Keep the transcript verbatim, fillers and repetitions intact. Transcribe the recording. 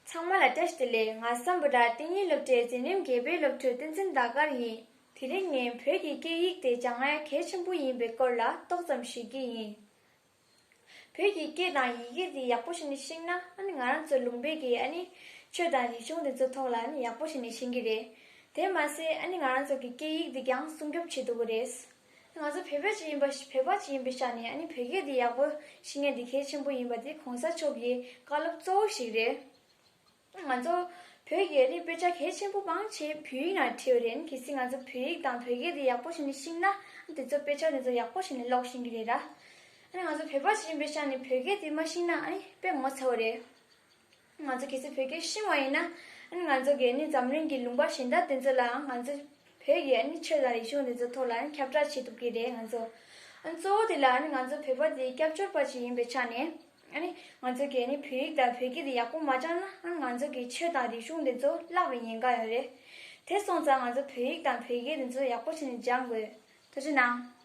ཚང་མ་ལ་བཀྲ་ཤིས་བདེ་ལེགས། ང་སམ་བྷོ་ཊ་གཏན་ཉིན་སློབ་གྲྭའི་འཛིན་རིམ་བརྒྱད་པའི་སློབ་ཕྲུག་བསྟན་འཛིན་ཟླ་དཀར་ཡིན། དེ་རིང་ངས་བོད་ཀྱི་སྐད་ཡིག་དེ་སྦྱང་ཡ་གལ་ཆེན་པོ་ཡིན་པའི་སྐོར་ལ་ཏོག་ཙམ་ཞུ་གི་ཡིན། བོད་ཀྱི་སྐད་དང་ཡི་གེ་དེ་ཡག་པོ་བྱས་ནས་ཤེས་ན། ཨ་ནི་ང་རང་ཚོ་ལུང་པའི་གི་ཨ་ནི་ཆོས་དང་རིག་གཞུང་དེ་ཚོ་ཐོག་ལ་ཨ་ནི་ཡག་པོ་བྱས་ནས་ཤེས་ཀྱི་རེད། དེ་མ་ཟད་ཨ་ནི་ང་རང་ཚོ་གི་སྐད་ཡིག་དེ་ཀྱང་སྲུང་སྐྱོབ་བྱེད་ཐུབ་ཀྱི་རེད། ང་ཚོ་བོད་པ་ཅིག་ཡིན་པ་བོད་པ་ཅིག་ཡིན་པའི་ཆ་ནས་ཨ་ནི་བོད་སྐད་དེ་ཡག་པོ་ཤེས་མཁན་དེ་གལ་ཆེན་པོ་ཡིན་པ་དེ་གོང་ས་མཆོག་གི་བཀའ་སློབ་གཙོ་བོ་ཞིག་རེད། ང་ཚོ་བོད་ཀྱི་ཨ་ནི་དཔེ་ཆ་གལ་ཆེན་པོ་མང་ཆེ་བོད་ཡིག་ནང་བྲིས་ཡོད་རེད། གལ་སྲིད་ང་ཚོ་བོད་ཡིག་དང་བོད་སྐད་དེ་ཡག་པོ་བྱས་ནས་ཤེས་ན། དེ་ཚོ་དཔེ་ཆ་དེ་ཚོ་ཡག་པོ་བྱས་ནས་ཀློག་ཤེས་ཀྱི་རེད་ར། ཨ་ནི་ང་ཚོ་བོད་པ་ཞིག་ཡིན་པའི་ཆ་ནས་བོད་སྐད་དེ་མ་ཤེས་ན་ཨ་ནི་དཔེ་ངོ་ཚ་བོ་རེད། ང་ཚོ་གལ་སྲིད་བོད་སྐད་ཤེས་པ་ཡིན་ན། ཨ་ནི་ང་ཚོ་གི་ཨ་ནི་འཛམ་གླིང་གི་ལུང་པ་གཞན་དག་དེ་ཚོ་ལའང་ང་ཚོ་བོད་ཀྱི་ཨ་ནི་ཆོས་དང་རིག་གཞུང་དེ་ཚོ་ཐོག་ལ་ཨ་ནི་ཁྱབ་བསྒྲགས་བྱེད་ཐུབ་ཀྱི་རེད། ང་ཚོ་ཨ་ནི་གཙོ་བོ་དེ་ལ་ཨ་ནི་ང་ཚོ་བོད་པ་དེ་སྐྱབས་བཅོལ་བ་ཞིག་ཡིན་པའི་ཆ་ནས། ཨ་ནི་ང་ཚོ་གི་ཨ་ནི་བོད་ཡིག་དང་བོད་སྐད་དེ་ཡག་པོ་མ་སྦྱངས་ན། ཨ་ནི་ང་ཚོ་གི་ཆོས་དང་རིག་གཞུང་དེ་ཚོ་བརླག་པའི་ཉེན་ཁ་ཡོད་རེད། དེ་སོང་ཙང་ང་ཚོ་བོད་ཡིག་དང་བོད་སྐད་དེ་ཚོ་ཡག་པོ་བྱས་ནས་སྦྱང་དགོས། ཐུགས་རྗེ་གནང་།